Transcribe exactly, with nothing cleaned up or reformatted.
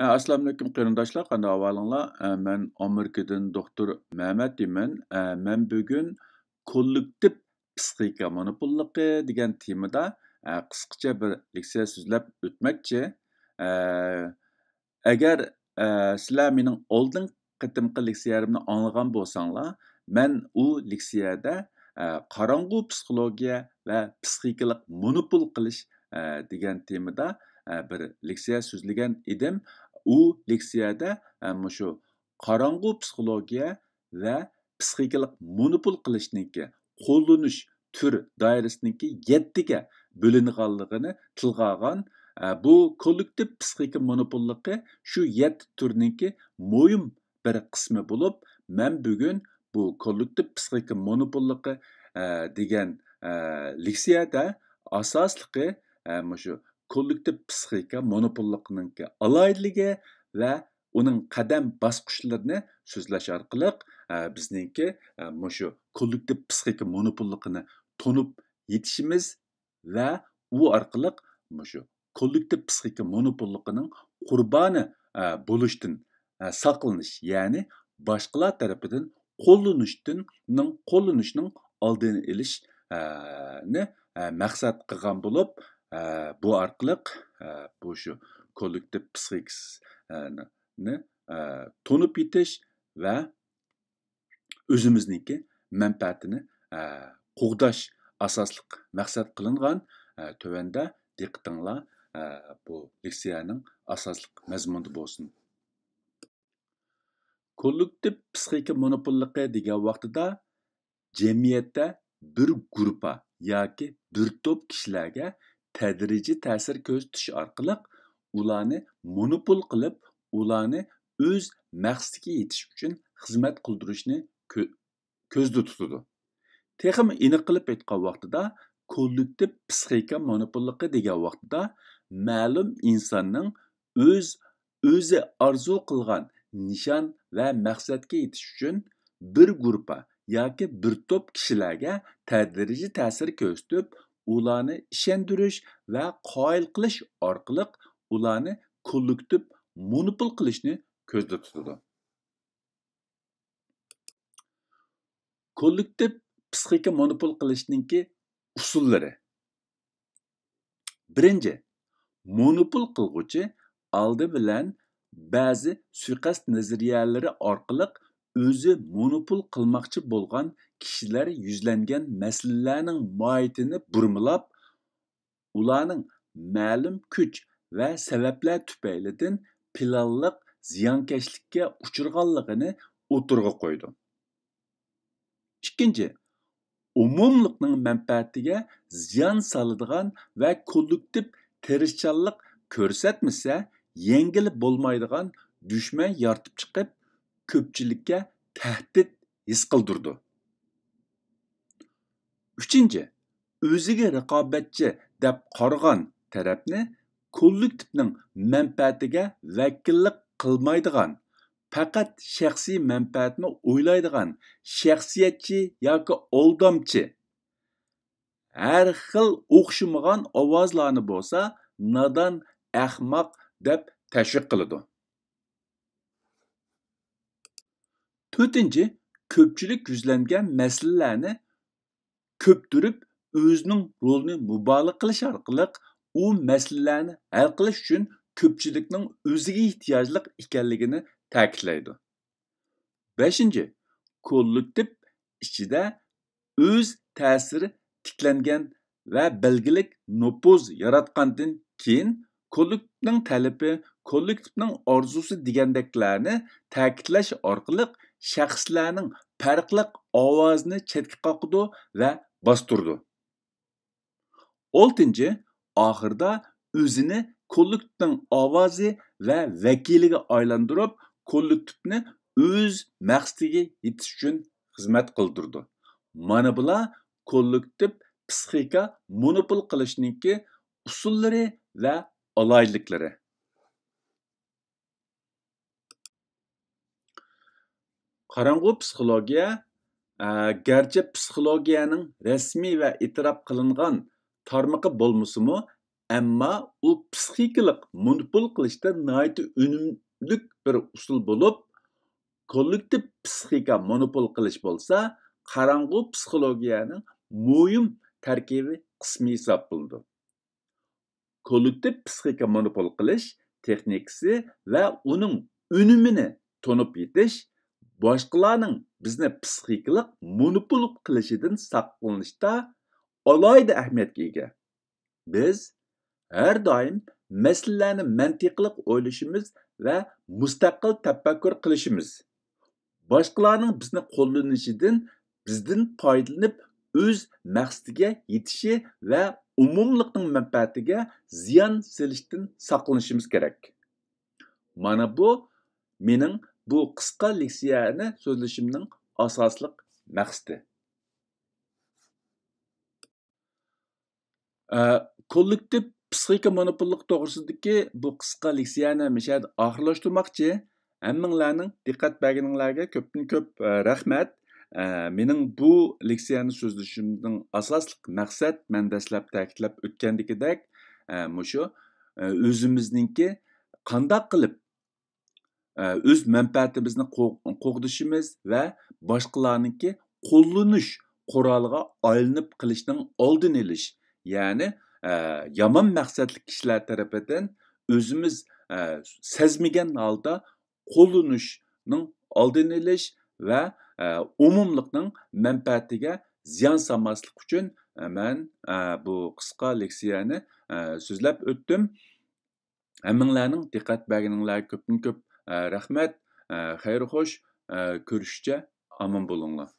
ئە، ئەسسالامۇئەلەيكۇم قېرىنداشلار، قانداق ئەھۋالىڭلار؟ ئە، مەن ئامېرىكىدىن دوختۇر مەمەت دېيمەن. ئە، مەن بۈگۈن كوللېكتىپ پسىخىكا مونوپوللۇقى دېگەن تېمىدا، ئە، قىسقىچە بىر لېكسىيە سۆزلەپ ئۆتمەكچى. ئە، ئەگەر، ئە، سىلەر مېنىڭ ئالدىنقى قېتىمقى لېكسىيەلىرىمنى ئاڭلىغان بولساڭلار، مەن ئۇ لېكسىيەدە، ئە، قاراڭغۇ پسىخولوگىيە ۋە پسىخىكىلىق مونوپول قىلىش، ئە، دېگەن تېمىدا، ئە، بىر لېكسىيە سۆزلىگەن ئىدىم. ئۇ لېكسىيەدە، ئە، مۇشۇ قاراڭغۇ پسىخولوگىيە ۋە پسىخىكىلىق مونوپول قىلىشنىڭكى قوللىنىش تۈر دائىرىسىنىڭكى يەتتىگە بۆلۈنىدىغانلىقىنى تىلغا ئالغان. ئە، بۇ كوللېكتىپ پسىخىكا مونوپوللۇقى شۇ يەتتە تۈرنىڭكى مۇھىم بىر قىسمى بولۇپ، مەن بۈگۈن بۇ كوللېكتىپ پسىخىكا مونوپوللۇقى، ئە، دېگەن، ئە، لېكسىيەدە ئاساسلىقى، ئە، مۇشۇ كوللېكتىپ پسىخىكا مونوپوللۇقىنىڭكى ئالاھىدىلىكى ۋە ئۇنىڭ قەدەم باسقۇچلىرىنى سۆزلەش ئارقىلىق، ئە، بىزنىڭكى، ئە، مۇشۇ كوللېكتىپ پسىخىكا مونوپوللۇقىنى تونۇپ يېتىشىمىز ۋە ئۇ ئارقىلىق مۇشۇ كوللېكتىپ پسىخىكا مونوپوللۇقىنىڭ قۇربانى، ئە، بولۇشتىن، ئە، ساقلىنىش، يەنى باشقىلار تەرىپىدىن قوللىنىشتىن، نىڭ، قوللىنىشنىڭ ئالدىنى ئېلىش، ئە، نى، ئە، مەقسەت قىلغان بولۇپ، ئە، بۇ ئارقىلىق، ئە، بۇ شۇ كوللېكتىپ پسىخىكىسى، ئە، نى، ئە، تونۇپ يېتىش ۋە ئۆزىمىزنىڭكى مەنپەئەتىنى، ئە، قوغداش ئاساسلىق مەقسەت قىلىنغان. ئە، تۆۋەندە دىققىتىڭلار، ئە، بۇ لېكسىيەنىڭ ئاساسلىق مەزمۇنىدا بولسۇن. كوللېكتىپ پسىخىكا مونوپوللۇقى دېگەن ۋاقتىدا جەمئىيەتتە بىر گۇرۇپپا ياكى بىر توپ كىشىلەرگە تەدرىجىي تەسىر كۆرسىتىش ئارقىلىق ئۇلارنى مونوپول قىلىپ، ئۇلارنى ئۆز مەقسىتىگە يېتىش ئۈچۈن خىزمەت قىلدۇرۇشنى كۆ-، كۆزدە تۇتىدۇ. تېخىمۇ ئېنىق قىلىپ ئېيتقان ۋاقتىدا، كوللېكتىپ پسىخىكا مونوپوللۇقى دېگەن ۋاقتىدا مەلۇم ئىنساننىڭ ئۆز، ئۆزى ئارزۇ قىلغان نىشان ۋە مەقسەتكە يېتىش ئۈچۈن بىر گۇرۇپپا ياكى بىر توپ كىشىلەرگە تەدرىجىي تەسىر كۆرسىتىپ، ئۇلارنى ئىشەندۈرۈش ۋە قايىل قىلىش ئارقىلىق ئۇلارنى كوللېكتىپ مونوپول قىلىشنى كۆزدە تۇتىدۇ. كوللېكتىپ پسىخىكا مونوپول قىلىشنىڭكى ئۇسۇللىرى. بىرىنچى، مونوپول قىلغۇچى ئالدى بىلەن بەزى سۇيىقەست نەزەرىيەلىرى ئارقىلىق ئۆزى مونوپول قىلماقچى بولغان كىشىلەر يۈزلەنگەن مەسىلىلەرنىڭ ماھىيىتىنى بۇرمىلاپ، ئۇلارنىڭ مەلۇم كۈچ ۋە سەۋەبلەر تۈپەيلىدىن پىلانلىق زىيانكەشلىككە ئۇچرىغانلىقىنى ئوتتۇرىغا قويىدۇ. ئىككىنچى، ئومۇملۇقنىڭ مەنپەئەتىگە زىيان سالىدىغان ۋە كوللېكتىپ تىرىشچانلىق كۆرسەتمىسە، يەڭگىلى بولمايدىغان دۈشمەن يارىتىپ چىقىپ، كۆپچىلىككە تەھدىت ھېس قىلدۇرىدۇ. ئۈچىنچى، ئۆزىگە رىقابەتچى دەپ قارىغان تەرەپنى كوللېكتىپنىڭ مەنپەئەتىگە ۋەكىللىك قىلمايدىغان، پەقەت شەخسىي مەنپەئەتنى ئويلايدىغان شەخسىيەتچى ياكى ئالدامچى، ھەر خىل ئوخشىمىغان ئاۋازلارنى بولسا نادان، ئەخمەق دەپ تەشۋىق قىلىدۇ. تۆتىنچى، كۆپچىلىك يۈزلەنگەن مەسىلىلەرنى كۆپتۈرۈپ، ئۆزىنىڭ رولىنى مۇبالىغە قىلىش ئارقىلىق ئۇ مەسىلىلەرنى ھەل قىلىش ئۈچۈن كۆپچىلىكنىڭ ئۆزىگە ئېھتىياجلىق ئىكەنلىكىنى تەكىتلەيدۇ. بەشىنچى، كوللېكتىپ ئىچىدە ئۆز تەسىرى تىكلەنگەن ۋە بەلگىلىك نوپۇز ياراتقاندىن كېيىن، كوللېكتىپنىڭ تەلىپى، كوللېكتىپنىڭ ئارزۇسى دېگەندەكلەرنى تەكىتلەش ئارقىلىق شەخسلەرنىڭ پەرقلىق ئاۋازىنى چەتكە قاقىدۇ ۋە باستۇرىدۇ. ئالتىنچى، ئاخىرىدا ئۆزىنى كوللېكتىپنىڭ ئاۋازى ۋە ۋەكىلىگە ئايلاندۇرۇپ، كوللېكتىپنى ئۆز مەقسىتىگە يېتىش ئۈچۈن خىزمەت قىلدۇرىدۇ. مانا بۇلار كوللېكتىپ پسىخىكا مونوپول قىلىشنىڭكى ئۇسۇللىرى ۋە ئالاھىدىلىكلىرى. قاراڭغۇ پسىخولوگىيە، ئە، گەرچە پسىخولوگىيەنىڭ رەسمىي ۋە ئېتىراپ قىلىنغان تارمىقى بولمىسىمۇ، ئەمما ئۇ پسىخىكىلىق مونوپول قىلىشتا ناھايىتى ئۈنۈملۈك بىر ئۇسۇل بولۇپ، كوللېكتىپ پسىخىكا مونوپول قىلىش بولسا قاراڭغۇ پسىخولوگىيەنىڭ مۇھىم تەركىبىي قىسمى ھېسابلىنىدۇ. كوللېكتىپ پسىخىكا مونوپول قىلىش تېخنىكىسى ۋە ئۇنىڭ ئۈنۈمىنى تونۇپ يېتىش باشقىلارنىڭ بىزنى پسىخىكىلىق مونوپول قىلىشىدىن ساقلىنىشتا ئالاھىدە ئەھمىيەتكە ئىگە. بىز ھەر دائىم مەسىلىلەرنى مەنتىقلىق ئويلىشىمىز ۋە مۇستەقىل تەپەككۇر قىلىشىمىز. باشقىلارنىڭ بىزنى قوللىنىشىدىن بىزدىن پايدىلىنىپ ئۆز مەقسىتىگە يېتىشى ۋە ئومۇملۇقنىڭ مەنپەئەتىگە زىيان سېلىشتىن ساقلىنىشىمىز كېرەك. مانا بۇ مېنىڭ بۇ قىسقا لېكسىيەنى سۆزلىشىمنىڭ ئاساسلىق مەقسىتى. ئە، كوللېكتىپ پسىخىكا مونوپوللۇق توغرىسىدىكى بۇ قىسقا لېكسىيەنى مۇشۇ يەردە ئاخىرلاشتۇرماقچى. ھەممىڭلارنىڭ دىققەت بەرگىنىڭلارگە كۆپتىن كۆپ، ئە، رەھمەت. ئە، مېنىڭ بۇ لېكسىيەنى سۆزلىشىمنىڭ ئاساسلىق مەقسەت، مەن دەسلەپ تەكىتلەپ ئۆتكەندىكىدەك، ئە، مۇشۇ، ئە، ئۆزىمىزنىڭكى قانداق قىلىپ ئۆز مەنپەئەتىمىزنى قوغدىشىمىز ۋە باشقىلارنىڭكى قوللىنىش قورالىغا ئايلىنىپ قېلىشنىڭ ئالدىنى ئېلىش، يەنى يامان مەقسەتلىك كىشىلەر تەرىپىدىن ئۆزىمىز سەزمىگەن ھالدا قوللىنىشنىڭ ئالدىنى ئېلىش ۋە ئومۇملۇقنىڭ مەنپەئەتىگە زىيان سالماسلىق ئۈچۈن مەن بۇ قىسقا لېكسىيەنى سۆزلەپ ئۆتتۈم. ھەممىڭلارنىڭ دىققەت بەرگىنىڭلارغا كۆپتىن كۆپ رەھمەت. خەير خوش، كۆرۈشۈشكە ئامان بولۇڭلار.